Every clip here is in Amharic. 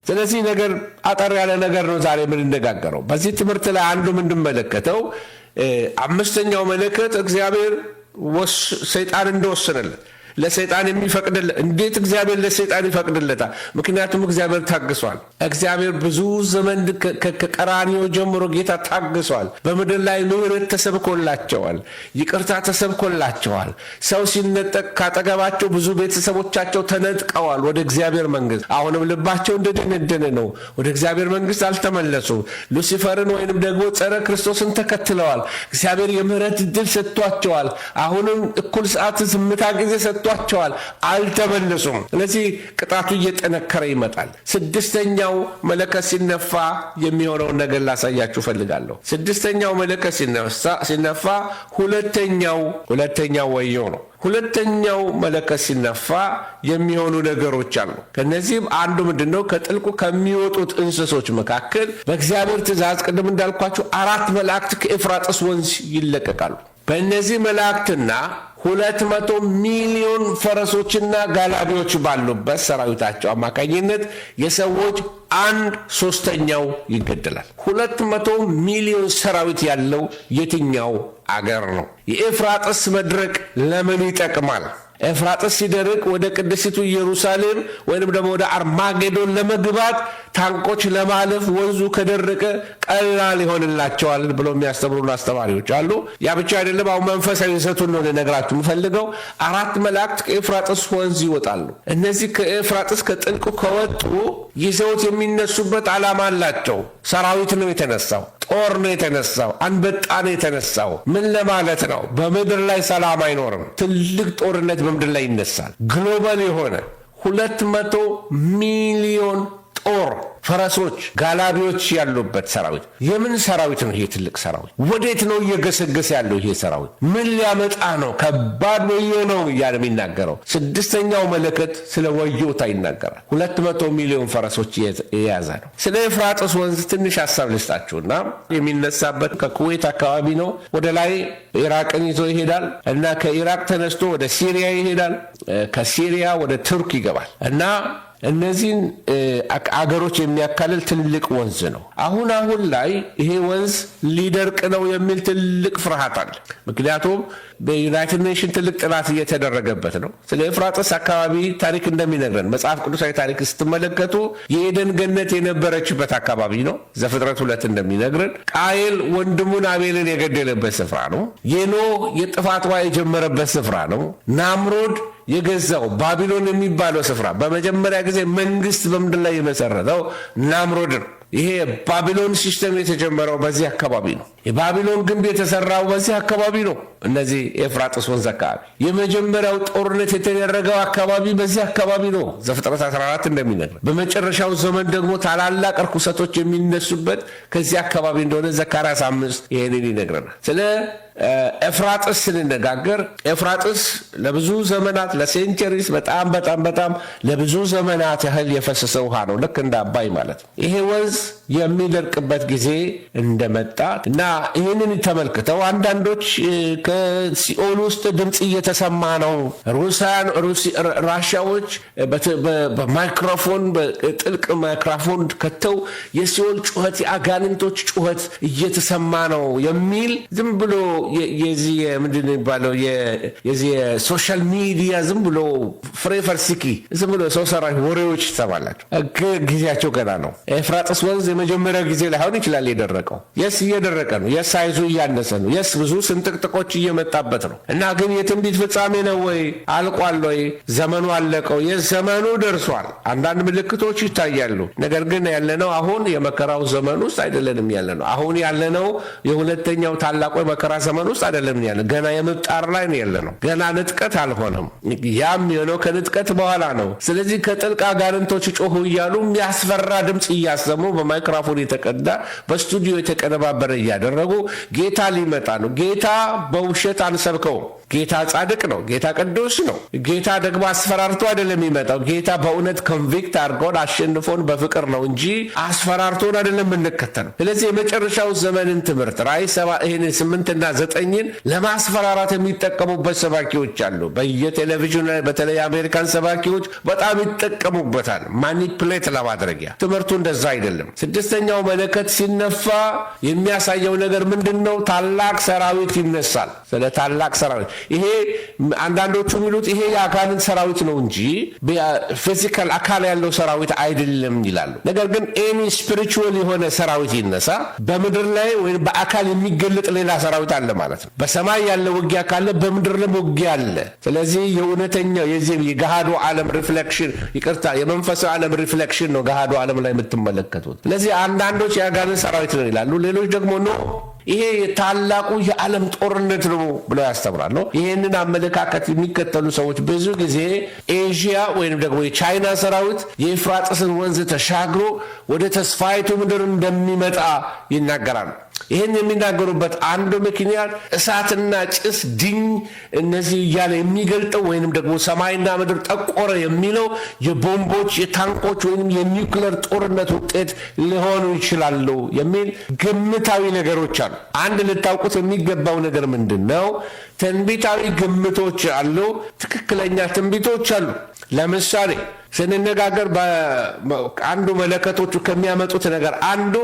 ስለዚህ ነገር አጠር ያለ ነገር ነው ዛሬ የምንነጋገረው። በዚህ ትምህርት ላይ አንዱ የምንመለከተው አምስተኛው መለከት እግዚአብሔር ሰይጣን እንደወሰነለት፣ ለሰይጣን የሚፈቅድለት፣ እንዴት እግዚአብሔር ለሰይጣን ይፈቅድለታል? ምክንያቱም እግዚአብሔር ታግሷል። እግዚአብሔር ብዙ ዘመን ከቀራንዮ ጀምሮ ጌታ ታግሷል። በምድር ላይ ምሕረት ተሰብኮላቸዋል፣ ይቅርታ ተሰብኮላቸዋል። ሰው ሲነጠቅ ካጠገባቸው ብዙ ቤተሰቦቻቸው ተነጥቀዋል ወደ እግዚአብሔር መንግስት። አሁንም ልባቸው እንደደነደነ ነው። ወደ እግዚአብሔር መንግስት አልተመለሱም። ሉሲፈርን ወይንም ደግሞ ጸረ ክርስቶስን ተከትለዋል። እግዚአብሔር የምህረት እድል ሰጥቷቸዋል። አሁንም እኩል ሰዓት ዝምታ ጊዜ ሰጥቷቸዋል። አልተመለሱም። ስለዚህ ቅጣቱ እየጠነከረ ይመጣል። ስድስተኛው መለከት ሲነፋ የሚሆነውን ነገር ላሳያችሁ እፈልጋለሁ። ስድስተኛው መለከት ሲነፋ ሁለተኛው ወዮ ነው። ሁለተኛው መለከት ሲነፋ የሚሆኑ ነገሮች አሉ። ከነዚህም አንዱ ምንድን ነው? ከጥልቁ ከሚወጡት እንስሶች መካከል በእግዚአብሔር ትእዛዝ ቅድም እንዳልኳችሁ አራት መላእክት ከኤፍራጥስ ወንዝ ይለቀቃሉ። በእነዚህ መላእክትና 200 ሚሊዮን ፈረሶችና ጋላቢዎች ባሉበት ሰራዊታቸው አማካኝነት የሰዎች አንድ ሶስተኛው ይገደላል። 200 ሚሊዮን ሰራዊት ያለው የትኛው አገር ነው? የኤፍራጥስ መድረቅ ለምን ይጠቅማል? ኤፍራጥስ ሲደርቅ ወደ ቅድስቲቱ ኢየሩሳሌም ወይንም ደግሞ ወደ አርማጌዶን ለመግባት፣ ታንኮች ለማለፍ ወንዙ ከደረቀ ቀላል ይሆንላቸዋል ብሎ የሚያስተምሩን አስተማሪዎች አሉ። ያ ብቻ አይደለም። አሁን መንፈሳዊ ይዘቱን ነው ልነግራችሁ የምፈልገው። አራት መላእክት ከኤፍራጥስ ወንዝ ይወጣሉ። እነዚህ ከኤፍራጥስ ከጥልቁ ከወጡ ይዘውት የሚነሱበት ዓላማ አላቸው። ሰራዊት ነው የተነሳው፣ ጦር ነው የተነሳው፣ አንበጣ ነው የተነሳው። ምን ለማለት ነው? በምድር ላይ ሰላም አይኖርም። ትልቅ ጦርነት በምድር ላይ ይነሳል። Global የሆነ 200 ሚሊዮን ጦር፣ ፈረሶች፣ ጋላቢዎች ያሉበት ሰራዊት። የምን ሰራዊት ነው ይሄ ትልቅ ሰራዊት? ወዴት ነው እየገሰገሰ ያለው ይሄ ሰራዊት? ምን ሊያመጣ ነው? ከባድ ወዮ ነው እያለ የሚናገረው። ስድስተኛው መለከት ስለ ወዮታ ይናገራል። 200 ሚሊዮን ፈረሶች የያዘ ነው። ስለ ኤፍራጥስ ወንዝ ትንሽ ሀሳብ ልስጣችሁና የሚነሳበት ከኩዌት አካባቢ ነው። ወደ ላይ ኢራቅን ይዞ ይሄዳል እና ከኢራቅ ተነስቶ ወደ ሲሪያ ይሄዳል። ከሲሪያ ወደ ቱርክ ይገባል እና እነዚህን አገሮች የሚያካልል ትልቅ ወንዝ ነው። አሁን አሁን ላይ ይሄ ወንዝ ሊደርቅ ነው የሚል ትልቅ ፍርሃት አለ። ምክንያቱም በ United Nation ትልቅ ጥናት እየተደረገበት ነው። ስለ ኤፍራጥስ አካባቢ ታሪክ እንደሚነግረን፣ መጽሐፍ ቅዱሳዊ ታሪክ ስትመለከቱ የኤደን ገነት የነበረችበት አካባቢ ነው። ዘፍጥረት 2 እንደሚነግረን ቃየል ወንድሙን አቤልን የገደለበት ስፍራ ነው። የኖህ የጥፋት ውሃ የጀመረበት ስፍራ ነው። ናምሮድ የገዛው ባቢሎን የሚባለው ስፍራ፣ በመጀመሪያ ጊዜ መንግስት በምድር ላይ የመሰረተው ናምሮድ ነው። ይሄ የባቢሎን system የተጀመረው በዚህ አካባቢ ነው። የባቢሎን ግንብ የተሰራው በዚህ አካባቢ ነው። እነዚህ ኤፍራጥስ ወንዝ አካባቢ የመጀመሪያው ጦርነት የተደረገው አካባቢ በዚህ አካባቢ ነው። ዘፍጥረት 14 እንደሚነግረን በመጨረሻው ዘመን ደግሞ ታላላቅ እርኩሰቶች የሚነሱበት ከዚህ አካባቢ እንደሆነ ዘካርያስ 5 ይህንን ይነግረናል። ስለ ኤፍራጥስ ስንነጋገር ኤፍራጥስ ለብዙ ዘመናት፣ ለ centuries፣ በጣም በጣም በጣም ለብዙ ዘመናት ያህል የፈሰሰ ውሃ ነው። ልክ እንደ አባይ ማለት ነው። ይሄ ወንዝ የሚደርቅበት ጊዜ እንደመጣ እና ይህንን ተመልክተው አንዳንዶች ከሲኦል ውስጥ ድምፅ እየተሰማ ነው፣ ራሻዎች በማይክሮፎን፣ በጥልቅ ማይክሮፎን ከተው የሲኦል ጩኸት፣ የአጋንንቶች ጩኸት እየተሰማ ነው የሚል ዝም ብሎ የዚህ ምንድን ነው የሚባለው የዚህ የ social media ዝም ብሎ ፍሬ ፈርስኪ ዝም ብሎ ሰው ሰራሽ ወሬዎች ይሰማላቸው። ጊዜያቸው ገና ነው። ኤፍራጥስ ወንዝ የመጀመሪያው ጊዜ ላይሆን ይችላል የደረቀው። Yes፣ እየደረቀ ነው። Yes፣ size ኡ እያነሰ ነው። Yes፣ ብዙ ስንጥቅጥቆች እየመጣበት ነው። እና ግን የትንቢት ፍጻሜ ነው ወይ? አልቋል ወይ? ዘመኑ አለቀው? Yes፣ ዘመኑ ደርሷል። አንዳንድ ምልክቶች ይታያሉ። ነገር ግን ያለነው አሁን የመከራው ዘመን ውስጥ አይደለንም ያለነው። አሁን ያለነው የሁለተኛው ታላቁ የመከራ ዘመን ውስጥ አይደለም ያለ። ገና የምጣር ላይ ነው ያለነው። ገና ንጥቀት አልሆነም። ያም የሆነው ከንጥቀት በኋላ ነው። ስለዚህ ከጥልቅ አጋንንቶች ጮሁ እያሉ የሚያስፈራ ድምፅ እያሰሙ በማይክሮፎን በማይክሮፎን የተቀዳ፣ በስቱዲዮ የተቀነባበረ እያደረጉ ጌታ ሊመጣ ነው። ጌታ በውሸት አንሰብከውም። ጌታ ጻድቅ ነው። ጌታ ቅዱስ ነው። ጌታ ደግሞ አስፈራርቶ አይደለም የሚመጣው። ጌታ በእውነት convict አድርጎን፣ አሸንፎን በፍቅር ነው እንጂ አስፈራርቶን አይደለም የምንከተለው። ስለዚህ የመጨረሻው ዘመንን ትምህርት ራእይ ይህን 8ና 9ን ለማስፈራራት የሚጠቀሙበት ሰባኪዎች አሉ። በየቴሌቪዥኑ ላይ በተለይ የአሜሪካን ሰባኪዎች በጣም ይጠቀሙበታል፣ manipulate ለማድረጊያ። ትምህርቱ እንደዛ አይደለም። ስድስተኛው መለከት ሲነፋ የሚያሳየው ነገር ምንድን ነው? ታላቅ ሰራዊት ይነሳል። ስለ ታላቅ ሰራዊት ይሄ አንዳንዶቹ የሚሉት ይሄ የአጋንንት ሰራዊት ነው እንጂ physical አካል ያለው ሰራዊት አይደለም ይላሉ። ነገር ግን any spiritual የሆነ ሰራዊት ይነሳ፣ በምድር ላይ ወይም በአካል የሚገለጥ ሌላ ሰራዊት አለ ማለት ነው። በሰማይ ያለ ውጊያ ካለ በምድር ላይም ውጊያ አለ። ስለዚህ የእውነተኛው የዚህ የገሃዱ ዓለም reflection፣ ይቅርታ፣ የመንፈሳዊ ዓለም reflection ነው ገሃዱ ዓለም ላይ የምትመለከቱት። ስለዚህ አንዳንዶች የአጋንንት ሰራዊት ነው ይላሉ፣ ሌሎች ደግሞ no፣ ይሄ የታላቁ የዓለም ጦርነት ነው ብለው ያስተምራሉ። ይህንን አመለካከት የሚከተሉ ሰዎች ብዙ ጊዜ ኤዥያ ወይም ደግሞ የቻይና ሰራዊት የኤፍራጥስን ወንዝ ተሻግሮ ወደ ተስፋይቱ ምድር እንደሚመጣ ይናገራሉ። ይህን የሚናገሩበት አንዱ ምክንያት እሳትና ጭስ፣ ድኝ እነዚህ እያለ የሚገልጠው ወይንም ደግሞ ሰማይና ምድር ጠቆረ የሚለው የቦምቦች፣ የታንኮች ወይንም የኒውክለር ጦርነት ውጤት ሊሆኑ ይችላሉ የሚል ግምታዊ ነገሮች አሉ። አንድ ልታውቁት የሚገባው ነገር ምንድን ነው? ትንቢታዊ ግምቶች አሉ፣ ትክክለኛ ትንቢቶች አሉ። ለምሳሌ ስንነጋገር አንዱ መለከቶቹ ከሚያመጡት ነገር አንዱ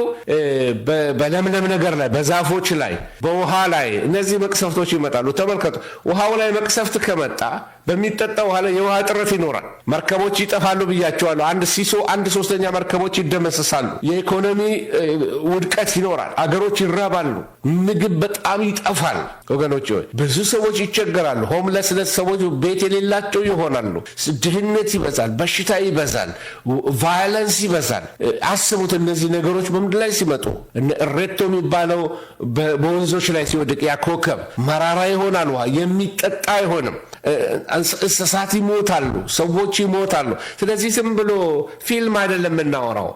በለምለም ነገር ላይ፣ በዛፎች ላይ፣ በውሃ ላይ እነዚህ መቅሰፍቶች ይመጣሉ። ተመልከቱ፣ ውሃው ላይ መቅሰፍት ከመጣ በሚጠጣ ውሃ ላይ የውሃ እጥረት ይኖራል። መርከቦች ይጠፋሉ ብያችኋለሁ። አንድ ሲሶ፣ አንድ ሶስተኛ መርከቦች ይደመሰሳሉ። የኢኮኖሚ ውድቀት ይኖራል። አገሮች ይራባሉ። ምግብ በጣም ይጠፋል። ወገኖች ሆይ፣ ብዙ ሰዎች ይቸገራሉ። Homelessness፣ ሰዎች ቤት የሌላቸው ይሆናሉ። ድህነት ይበዛል። በሽታ ይበዛል። Violence ይበዛል። አስቡት፣ እነዚህ ነገሮች በምድር ላይ ሲመጡ፣ እሬቶ የሚባለው በወንዞች ላይ ሲወድቅ ያ ኮከብ መራራ ይሆናል። ውሃ የሚጠጣ አይሆንም። እንስሳት ይሞታሉ፣ ሰዎች ይሞታሉ። ስለዚህ ዝም ብሎ ፊልም አይደለም የምናወራው።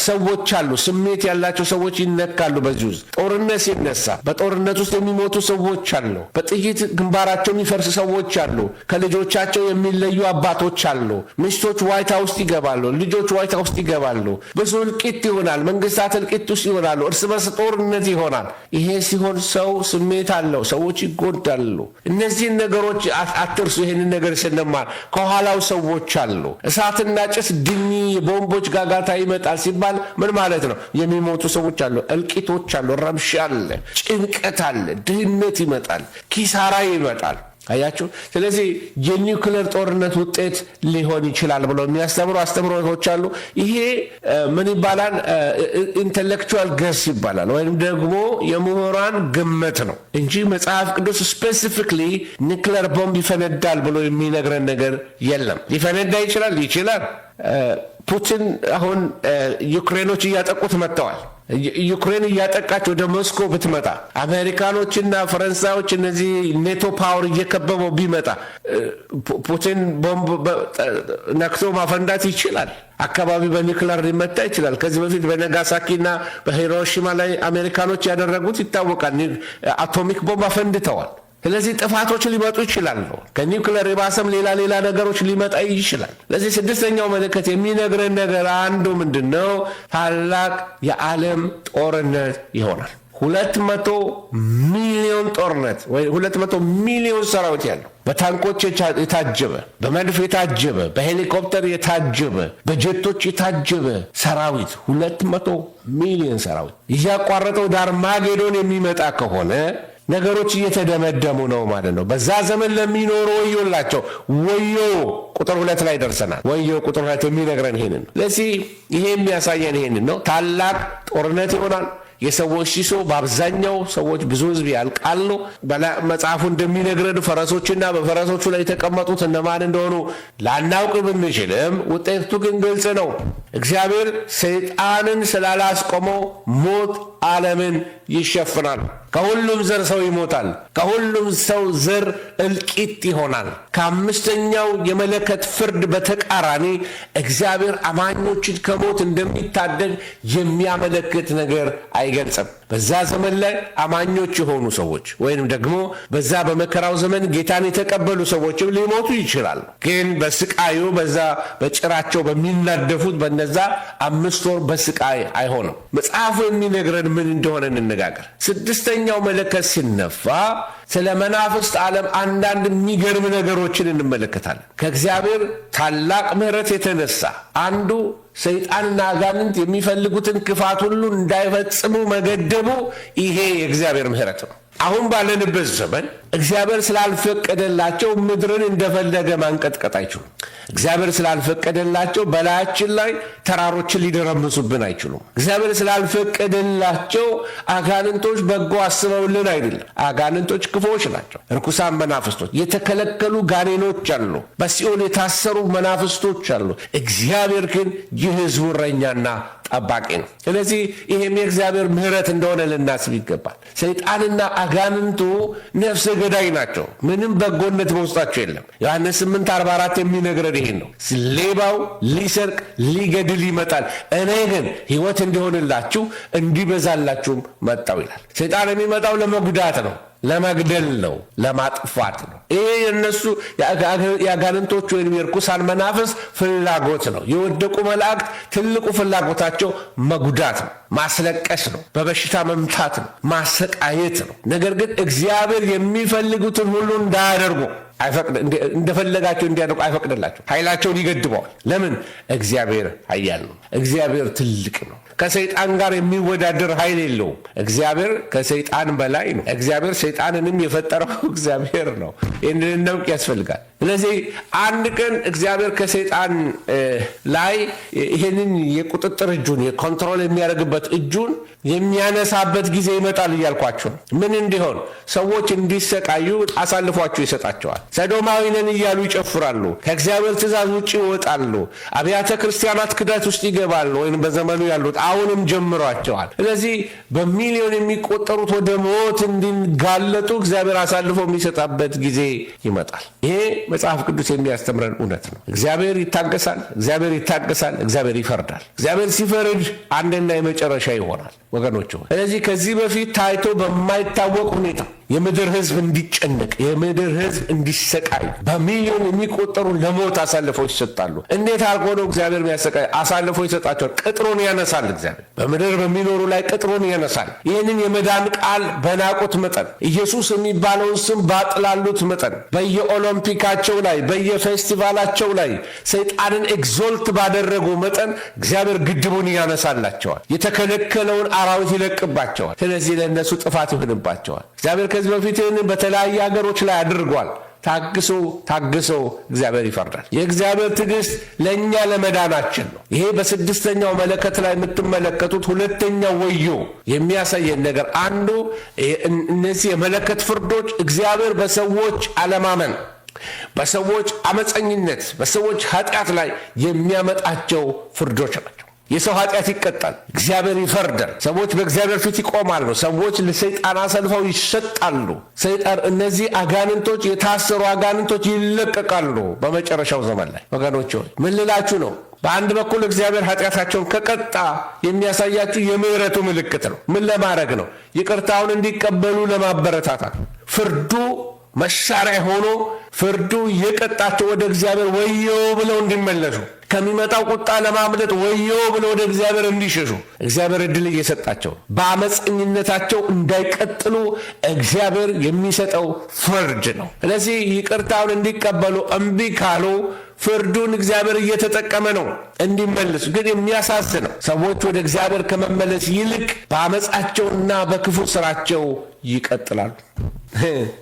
ሰዎች አሉ፣ ስሜት ያላቸው ሰዎች ይነካሉ። በዚህ ውስጥ ጦርነት ሲነሳ በጦርነት ውስጥ የሚሞቱ ሰዎች አሉ። በጥይት ግንባራቸው የሚፈርስ ሰዎች አሉ። ከልጆቻቸው የሚለዩ አባቶች አሉ። ሚስቶች ዋይታ ውስጥ ይገባሉ። ልጆች ዋይታ ውስጥ ይገባሉ። ብዙ እልቂት ይሆናል። መንግስታት እልቂት ውስጥ ይሆናሉ። እርስ በርስ ጦርነት ይሆናል። ይሄ ሲሆን ሰው ስሜት አለው። ሰዎች ይጎዳሉ። እነዚህን ነገሮች አትርሱ። ይህንን ነገር ስንማር ከኋላው ሰዎች አሉ። እሳትና ጭስ፣ ድኝ፣ የቦምቦች ጋጋታ ይመጣል ሲባል ምን ማለት ነው? የሚሞቱ ሰዎች አሉ። እልቂቶች አሉ። ረብሻ አለ፣ ጭንቀት አለ፣ ድህነት ይመጣል፣ ኪሳራ ይመጣል። አያችሁ። ስለዚህ የኒውክሌር ጦርነት ውጤት ሊሆን ይችላል ብለው የሚያስተምሩ አስተምሮቶች አሉ። ይሄ ምን ይባላል? Intellectual guess ይባላል፣ ወይም ደግሞ የምሁራን ግምት ነው እንጂ መጽሐፍ ቅዱስ specifically nuclear bomb ይፈነዳል ብሎ የሚነግረን ነገር የለም። ሊፈነዳ ይችላል፣ ይችላል። ፑቲን አሁን ዩክሬኖች እያጠቁት መጥተዋል። ዩክሬን እያጠቃች ወደ ሞስኮ ብትመጣ፣ አሜሪካኖችና ፈረንሳዮች እነዚህ ኔቶ power እየከበበው ቢመጣ፣ ፑቲን ቦምብ ነክቶ ማፈንዳት ይችላል። አካባቢ በኒውክለር ሊመታ ይችላል። ከዚህ በፊት በናጋሳኪና በሂሮሺማ ላይ አሜሪካኖች ያደረጉት ይታወቃል። Atomic bomb አፈንድተዋል። ስለዚህ ጥፋቶች ሊመጡ ይችላሉ። ከኒውክለር የባሰም ሌላ ሌላ ነገሮች ሊመጣ ይችላል። ስለዚህ ስድስተኛው መለከት የሚነግረን ነገር አንዱ ምንድን ነው? ታላቅ የዓለም ጦርነት ይሆናል። 200 ሚሊዮን ጦርነት ወይ 200 ሚሊዮን ሰራዊት ያለው፣ በታንኮች የታጀበ፣ በመድፍ የታጀበ፣ በሄሊኮፕተር የታጀበ፣ በጀቶች የታጀበ ሰራዊት፣ 200 ሚሊዮን ሰራዊት እያቋረጠ ወደ አርማጌዶን የሚመጣ ከሆነ ነገሮች እየተደመደሙ ነው ማለት ነው። በዛ ዘመን ለሚኖሩ ወዮላቸው። ወዮ ቁጥር 2 ላይ ደርሰናል። ወዮ ቁጥር 2 የሚነግረን ይሄንን ነው። ስለዚህ ይሄ የሚያሳየን ይሄንን ነው። ታላቅ ጦርነት ይሆናል። የሰዎች ሲሶ፣ በአብዛኛው ሰዎች፣ ብዙ ሕዝብ ያልቃሉ። መጽሐፉ እንደሚነግረን ፈረሶችና በፈረሶቹ ላይ የተቀመጡት እነማን እንደሆኑ ላናውቅ ብንችልም ውጤቱ ግን ግልጽ ነው። እግዚአብሔር ሰይጣንን ስላላስቆመው ሞት ዓለምን ይሸፍናል። ከሁሉም ዘር ሰው ይሞታል። ከሁሉም ሰው ዘር እልቂት ይሆናል። ከአምስተኛው የመለከት ፍርድ በተቃራኒ እግዚአብሔር አማኞችን ከሞት እንደሚታደግ የሚያመለክት ነገር አይገልጽም። በዛ ዘመን ላይ አማኞች የሆኑ ሰዎች ወይንም ደግሞ በዛ በመከራው ዘመን ጌታን የተቀበሉ ሰዎችም ሊሞቱ ይችላሉ። ግን በስቃዩ በዛ በጭራቸው በሚናደፉት በነዛ 5 ወር በስቃይ አይሆንም። መጽሐፉ የሚነግረን ምን እንደሆነ እንነጋገር። ስድስተኛው መለከት ሲነፋ ስለ መናፍስት ዓለም አንዳንድ የሚገርም ነገሮችን እንመለከታለን። ከእግዚአብሔር ታላቅ ምሕረት የተነሳ አንዱ ሰይጣንና አጋንንት የሚፈልጉትን ክፋት ሁሉ እንዳይፈጽሙ መገደቡ፣ ይሄ የእግዚአብሔር ምሕረት ነው። አሁን ባለንበት ዘመን እግዚአብሔር ስላልፈቀደላቸው ምድርን እንደፈለገ ማንቀጥቀጥ አይችሉም። እግዚአብሔር ስላልፈቀደላቸው በላያችን ላይ ተራሮችን ሊደረምሱብን አይችሉም። እግዚአብሔር ስላልፈቀደላቸው አጋንንቶች በጎ አስበውልን አይደለም። አጋንንቶች ክፉዎች ናቸው። ርኩሳን መናፍስቶች፣ የተከለከሉ ጋኔኖች አሉ። በሲኦል የታሰሩ መናፍስቶች አሉ። እግዚአብሔር ግን የሕዝቡ እረኛና ጠባቂ ነው። ስለዚህ ይሄም የእግዚአብሔር ምሕረት እንደሆነ ልናስብ ይገባል። ሰይጣንና አጋንንቱ ነፍሰ ገዳይ ናቸው። ምንም በጎነት በውስጣቸው የለም። ዮሐንስ 8:44 የሚነግረን ይሄን ነው። ሌባው ሊሰርቅ ሊገድል ይመጣል፣ እኔ ግን ሕይወት እንዲሆንላችሁ እንዲበዛላችሁም መጣሁ ይላል። ሰይጣን የሚመጣው ለመጉዳት ነው፣ ለመግደል ነው፣ ለማጥፋት ነው። ይሄ የእነሱ የአጋንንቶች ወይም የርኩሳን መናፍስት ፍላጎት ነው። የወደቁ መላእክት ትልቁ ፍላጎታቸው መጉዳት ነው፣ ማስለቀስ ነው፣ በበሽታ መምታት ነው፣ ማሰቃየት ነው። ነገር ግን እግዚአብሔር የሚፈልጉትን ሁሉ እንዳያደርጉ እንደፈለጋቸው እንዲያደርጉ አይፈቅድላቸው። ኃይላቸውን ይገድበዋል። ለምን? እግዚአብሔር ኃያል ነው። እግዚአብሔር ትልቅ ነው። ከሰይጣን ጋር የሚወዳደር ኃይል የለውም። እግዚአብሔር ከሰይጣን በላይ ነው። እግዚአብሔር ሰይጣንንም የፈጠረው እግዚአብሔር ነው። ይህን ልናውቅ ያስፈልጋል። ስለዚህ አንድ ቀን እግዚአብሔር ከሰይጣን ላይ ይህንን የቁጥጥር እጁን፣ የ control የሚያደርግበት እጁን የሚያነሳበት ጊዜ ይመጣል እያልኳቸው ነው። ምን እንዲሆን? ሰዎች እንዲሰቃዩ አሳልፏቸው ይሰጣቸዋል። ሰዶማዊ ነን እያሉ ይጨፍራሉ። ከእግዚአብሔር ትእዛዝ ውጭ ይወጣሉ። አብያተ ክርስቲያናት ክዳት ውስጥ ይገባሉ፣ ወይም በዘመኑ ያሉት አሁንም ጀምሯቸዋል። ስለዚህ በሚሊዮን የሚቆጠሩት ወደ ሞት እንዲጋለጡ እግዚአብሔር አሳልፎ የሚሰጣበት ጊዜ ይመጣል። ይሄ መጽሐፍ ቅዱስ የሚያስተምረን እውነት ነው። እግዚአብሔር ይታገሳል። እግዚአብሔር ይታገሳል። እግዚአብሔር ይፈርዳል። እግዚአብሔር ሲፈርድ አንድና የመጨረሻ ይሆናል ወገኖች። ስለዚህ ከዚህ በፊት ታይቶ በማይታወቅ ሁኔታ የምድር ሕዝብ እንዲጨነቅ፣ የምድር ሕዝብ እንዲሰቃይ፣ በሚሊዮን የሚቆጠሩ ለሞት አሳልፈው ይሰጣሉ። እንዴት አድርጎ ነው እግዚአብሔር የሚያሰቃይ? አሳልፎ ይሰጣቸዋል። ቅጥሩን ያነሳል። እግዚአብሔር በምድር በሚኖሩ ላይ ቅጥሩን ያነሳል። ይህንን የመዳን ቃል በናቁት መጠን፣ ኢየሱስ የሚባለውን ስም ባጥላሉት መጠን፣ በየኦሎምፒካቸው ላይ፣ በየፌስቲቫላቸው ላይ ሰይጣንን exalt ባደረጉ መጠን እግዚአብሔር ግድቡን ያነሳላቸዋል። የተከለከለውን አራዊት ይለቅባቸዋል። ስለዚህ ለእነሱ ጥፋት ይሆንባቸዋል። እግዚአብሔር ከዚህ በፊት ይህንን በተለያዩ ሀገሮች ላይ አድርጓል። ታግሶ ታግሶ እግዚአብሔር ይፈርዳል። የእግዚአብሔር ትዕግስት ለእኛ ለመዳናችን ነው። ይሄ በስድስተኛው መለከት ላይ የምትመለከቱት ሁለተኛው ወዮ የሚያሳየን ነገር አንዱ እነዚህ የመለከት ፍርዶች እግዚአብሔር በሰዎች አለማመን፣ በሰዎች አመፀኝነት፣ በሰዎች ኃጢአት ላይ የሚያመጣቸው ፍርዶች ናቸው። የሰው ኃጢአት ይቀጣል። እግዚአብሔር ይፈርዳል። ሰዎች በእግዚአብሔር ፊት ይቆማሉ። ሰዎች ለሰይጣን አሳልፈው ይሰጣሉ። ሰይጣን፣ እነዚህ አጋንንቶች፣ የታሰሩ አጋንንቶች ይለቀቃሉ በመጨረሻው ዘመን ላይ። ወገኖች ሆይ፣ ምን ልላችሁ ነው? በአንድ በኩል እግዚአብሔር ኃጢአታቸውን ከቀጣ የሚያሳያችሁ የምሕረቱ ምልክት ነው። ምን ለማድረግ ነው? ይቅርታውን እንዲቀበሉ ለማበረታታት፣ ፍርዱ መሳሪያ ሆኖ ፍርዱ የቀጣቸው ወደ እግዚአብሔር ወየው ብለው እንዲመለሱ፣ ከሚመጣው ቁጣ ለማምለጥ ወየው ብለው ወደ እግዚአብሔር እንዲሸሹ እግዚአብሔር እድል እየሰጣቸው፣ በአመፀኝነታቸው እንዳይቀጥሉ እግዚአብሔር የሚሰጠው ፍርድ ነው። ስለዚህ ይቅርታውን እንዲቀበሉ እምቢ ካሉ ፍርዱን እግዚአብሔር እየተጠቀመ ነው እንዲመለሱ። ግን የሚያሳዝነው ሰዎች ወደ እግዚአብሔር ከመመለስ ይልቅ በአመፃቸውና በክፉ ስራቸው ይቀጥላሉ።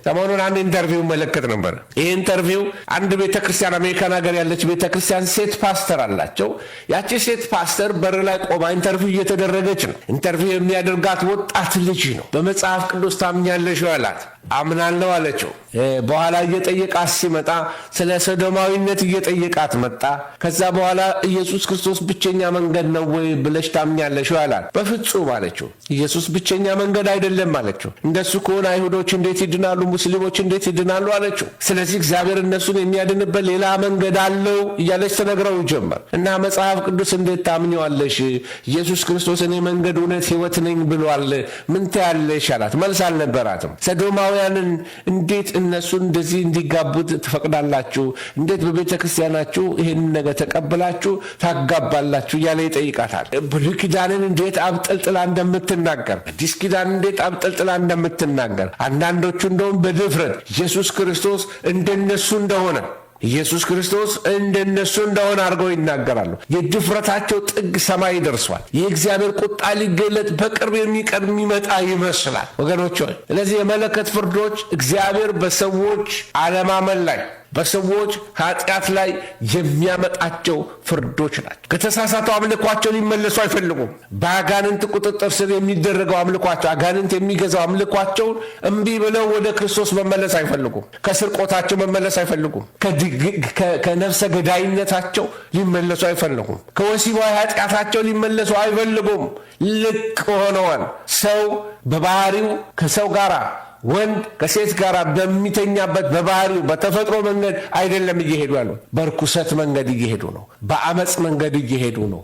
ሰሞኑን አንድ interview እመለከት ነበር። ይህ interview አንድ ቤተክርስቲያን፣ አሜሪካን ሀገር ያለች ቤተክርስቲያን፣ ሴት ፓስተር አላቸው። ያቺ ሴት ፓስተር በር ላይ ቆማ interview እየተደረገች ነው። Interview የሚያደርጋት ወጣት ልጅ ነው። በመጽሐፍ ቅዱስ ታምኛለሽ አላት። አምናለሁ አለችው። በኋላ እየጠየቃት ሲመጣ ስለ ሰዶማዊነት እየጠየቃት መጣ። ከዛ በኋላ ኢየሱስ ክርስቶስ ብቸኛ መንገድ ነው ወይ ብለሽ ታምኛለሽ አላት። በፍጹም አለችው። ኢየሱስ ብቸኛ መንገድ አይደለም አለችው። እንደሱ ከሆነ አይሁዶች እንዴት ይድናሉ? ሙስሊሞች እንዴት ይድናሉ? አለችው። ስለዚህ እግዚአብሔር እነሱን የሚያድንበት ሌላ መንገድ አለው እያለች ተነግረው ጀመር እና መጽሐፍ ቅዱስ እንዴት ታምኘዋለሽ? ኢየሱስ ክርስቶስ እኔ መንገድ፣ እውነት፣ ሕይወት ነኝ ብሏል። ምን ትያለሽ አላት። መልስ አልነበራትም። ሰዶማውያንን እንዴት እነሱን እንደዚህ እንዲጋቡ ትፈቅዳላችሁ? እንዴት በቤተ ክርስቲያናችሁ ይህንን ነገር ተቀብላችሁ ታጋባላችሁ? እያለ ይጠይቃታል። ብሉይ ኪዳንን እንዴት አብጠልጥላ እንደምትናገር፣ አዲስ ኪዳን እንዴት አብጠልጥላ እንደምትናገር፣ አንዳንዶቹ እንደውም በድፍረት ኢየሱስ ክርስቶስ እንደነሱ እንደሆነ፣ ኢየሱስ ክርስቶስ እንደነሱ እንደሆነ አድርገው ይናገራሉ። የድፍረታቸው ጥግ ሰማይ ደርሷል። የእግዚአብሔር ቁጣ ሊገለጥ በቅርብ የሚቀር የሚመጣ ይመስላል ወገኖች ሆይ። ስለዚህ የመለከት ፍርዶች እግዚአብሔር በሰዎች አለማመን ላይ፣ በሰዎች ኃጢአት ላይ የሚያመጣቸው ፍርዶች ናቸው። ከተሳሳተው አምልኳቸው ሊመለሱ አይፈልጉም። በአጋንንት ቁጥጥር ስር የሚደረገው አምልኳቸው፣ አጋንንት የሚገዛው አምልኳቸውን እምቢ ብለው ወደ ክርስቶስ መመለስ አይፈልጉም። ከስርቆታቸው መመለስ አይፈልጉም። ከነፍሰ ገዳይነታቸው ሊመለሱ አይፈልጉም። ከወሲባዊ ኃጢአታቸው ሊመለሱ አይፈልጉም። ልቅ ሆነዋል። ሰው በባህሪው ከሰው ጋር፣ ወንድ ከሴት ጋር በሚተኛበት በባህሪው በተፈጥሮ መንገድ አይደለም እየሄዱ ያሉት። በርኩሰት መንገድ እየሄዱ ነው። በአመፅ መንገድ እየሄዱ ነው።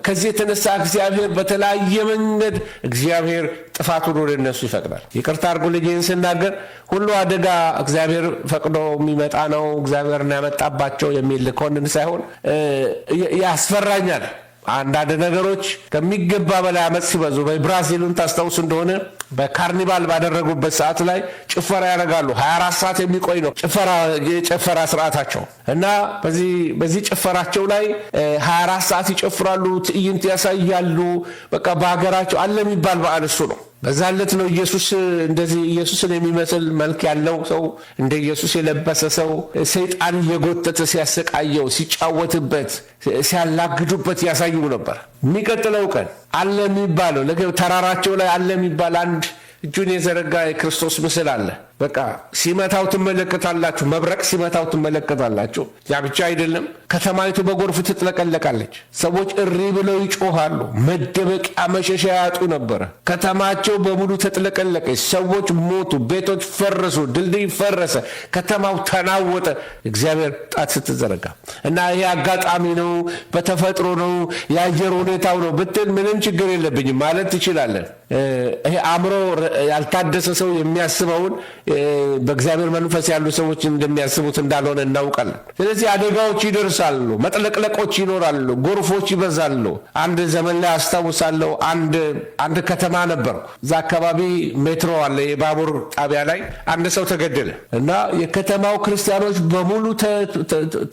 ከዚህ የተነሳ እግዚአብሔር በተለያየ መንገድ እግዚአብሔር ጥፋቱን ወደ እነሱ ይፈቅዳል። ይቅርታ አድርጉልኝ ይህን ስናገር፣ ሁሉ አደጋ እግዚአብሔር ፈቅዶ የሚመጣ ነው፣ እግዚአብሔር ያመጣባቸው የሚል ኮንን ሳይሆን ያስፈራኛል። አንዳንድ ነገሮች ከሚገባ በላይ አመፅ ሲበዙ፣ በብራዚሉን ታስታውሱ እንደሆነ በካርኒቫል ባደረጉበት ሰዓት ላይ ጭፈራ ያደርጋሉ። 24 ሰዓት የሚቆይ ነው ጭፈራ፣ የጭፈራ ስርዓታቸው እና በዚህ ጭፈራቸው ላይ 24 ሰዓት ይጨፍራሉ፣ ትዕይንት ያሳያሉ። በቃ በሀገራቸው አለ የሚባል በዓል እሱ ነው። በዛ ዕለት ነው ኢየሱስ እንደዚህ ኢየሱስን የሚመስል መልክ ያለው ሰው፣ እንደ ኢየሱስ የለበሰ ሰው ሰይጣን እየጎተተ ሲያሰቃየው፣ ሲጫወትበት፣ ሲያላግዱበት ያሳዩ ነበር። የሚቀጥለው ቀን አለ የሚባለው ተራራቸው ላይ አለ የሚባል አንድ እጁን የዘረጋ የክርስቶስ ምስል አለ። በቃ ሲመታው ትመለከታላችሁ። መብረቅ ሲመታው ትመለከታላችሁ። ያ ብቻ አይደለም፣ ከተማይቱ በጎርፍ ትጥለቀለቃለች። ሰዎች እሪ ብለው ይጮሃሉ። መደበቂያ መሸሻ ያጡ ነበረ። ከተማቸው በሙሉ ተጥለቀለቀች። ሰዎች ሞቱ፣ ቤቶች ፈረሱ፣ ድልድይ ፈረሰ፣ ከተማው ተናወጠ። እግዚአብሔር ጣት ስትዘረጋ እና ይሄ አጋጣሚ ነው፣ በተፈጥሮ ነው፣ የአየር ሁኔታው ነው ብትል ምንም ችግር የለብኝም ማለት ትችላለን። ይሄ አእምሮ ያልታደሰ ሰው የሚያስበውን በእግዚአብሔር መንፈስ ያሉ ሰዎች እንደሚያስቡት እንዳልሆነ እናውቃለን። ስለዚህ አደጋዎች ይደርሳሉ፣ መጥለቅለቆች ይኖራሉ፣ ጎርፎች ይበዛሉ። አንድ ዘመን ላይ አስታውሳለሁ፣ አንድ ከተማ ነበርኩ። እዛ አካባቢ ሜትሮ አለ፣ የባቡር ጣቢያ ላይ አንድ ሰው ተገደለ እና የከተማው ክርስቲያኖች በሙሉ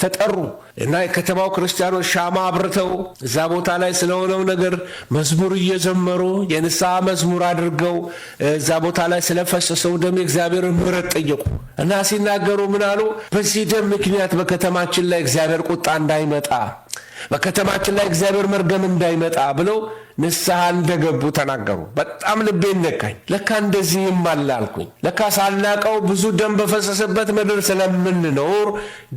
ተጠሩ እና የከተማው ክርስቲያኖች ሻማ አብርተው እዛ ቦታ ላይ ስለሆነው ነገር መዝሙር እየዘመሩ፣ የንስሐ መዝሙር አድርገው፣ እዛ ቦታ ላይ ስለፈሰሰው ደም የእግዚአብሔርን ምሕረት ጠየቁ እና ሲናገሩ ምን አሉ? በዚህ ደም ምክንያት በከተማችን ላይ እግዚአብሔር ቁጣ እንዳይመጣ፣ በከተማችን ላይ እግዚአብሔር መርገም እንዳይመጣ ብለው ንስሐ እንደገቡ ተናገሩ። በጣም ልቤን ነካኝ። ለካ እንደዚህም አለ አልኩኝ። ለካ ሳናቀው ብዙ ደም በፈሰሰበት ምድር ስለምንኖር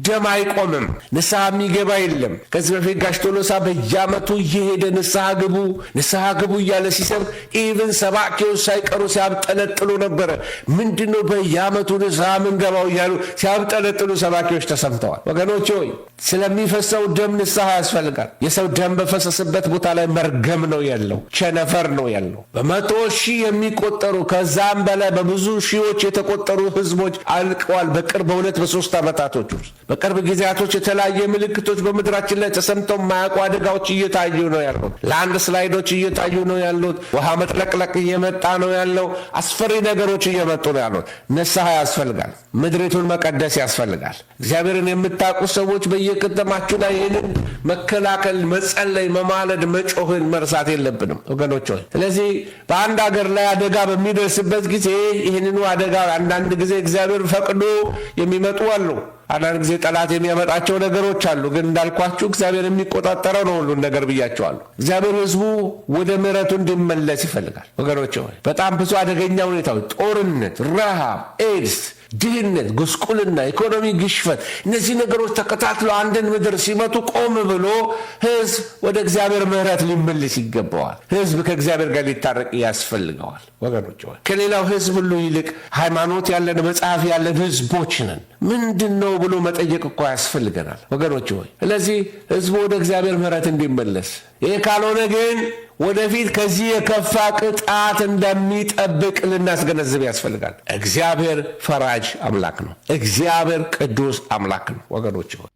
ደም አይቆምም። ንስሐ የሚገባ የለም። ከዚህ በፊት ጋሽ ቶሎሳ በየዓመቱ እየሄደ ንስሐ ግቡ፣ ንስሐ ግቡ እያለ ሲሰብክ even ሰባኪዎች ሳይቀሩ ሲያብጠለጥሉ ነበረ። ምንድነው በየዓመቱ ንስሐ ምንገባው እያሉ ሲያብጠለጥሉ ሰባኪዎች ተሰምተዋል። ወገኖች ሆይ፣ ስለሚፈሰው ደም ንስሐ ያስፈልጋል። የሰው ደም በፈሰሰበት ቦታ ላይ መርገም ነው ያለው፣ ቸነፈር ነው ያለው። በ100,000 የሚቆጠሩ፣ ከዛም በላይ በብዙ ሺዎች የተቆጠሩ ህዝቦች አልቀዋል። በቅርብ በ2 በ3 ዓመታቶች ውስጥ፣ በቅርብ ጊዜያቶች የተለያየ ምልክቶች፣ በምድራችን ላይ ተሰምተው የማያውቁ አደጋዎች እየታዩ ነው ያሉት። Landslide ኦች እየታዩ ነው ያሉት። ውሃ መጥለቅለቅ እየመጣ ነው ያለው። አስፈሪ ነገሮች እየመጡ ነው ያሉት። ንስሐ ያስፈልጋል። ምድሪቱን መቀደስ ያስፈልጋል። እግዚአብሔርን የምታውቁ ሰዎች በየከተማችሁ ላይ ይህንን መከላከል፣ መጸለይ፣ መማለድ፣ መጮህን መርሳት የለብንም ወገኖች ሆይ። ስለዚህ በአንድ ሀገር ላይ አደጋ በሚደርስበት ጊዜ ይህንኑ አደጋ አንዳንድ ጊዜ እግዚአብሔር ፈቅዶ የሚመጡ አሉ። አንዳንድ ጊዜ ጠላት የሚያመጣቸው ነገሮች አሉ። ግን እንዳልኳችሁ እግዚአብሔር የሚቆጣጠረው ነው ሁሉን ነገር ብያቸዋለሁ። እግዚአብሔር ሕዝቡ ወደ ምሕረቱ እንዲመለስ ይፈልጋል። ወገኖች ሆይ፣ በጣም ብዙ አደገኛ ሁኔታዎች፣ ጦርነት፣ ረሃብ፣ ኤድስ፣ ድህነት፣ ጉስቁልና፣ ኢኮኖሚ ግሽፈት፣ እነዚህ ነገሮች ተከታትለው አንድን ምድር ሲመቱ ቆም ብሎ ሕዝብ ወደ እግዚአብሔር ምሕረት ሊመለስ ይገባዋል። ሕዝብ ከእግዚአብሔር ጋር ሊታረቅ ያስፈልገዋል። ወገኖች ሆይ፣ ከሌላው ሕዝብ ሁሉ ይልቅ ሃይማኖት ያለን፣ መጽሐፍ ያለን ሕዝቦች ነን። ምንድን ነው ብሎ መጠየቅ እኮ ያስፈልገናል ወገኖች ሆይ። ስለዚህ ሕዝቡ ወደ እግዚአብሔር ምሕረት እንዲመለስ፣ ይህ ካልሆነ ግን ወደፊት ከዚህ የከፋ ቅጣት እንደሚጠብቅ ልናስገነዝብ ያስፈልጋል። እግዚአብሔር ፈራጅ አምላክ ነው። እግዚአብሔር ቅዱስ አምላክ ነው ወገኖች ሆይ።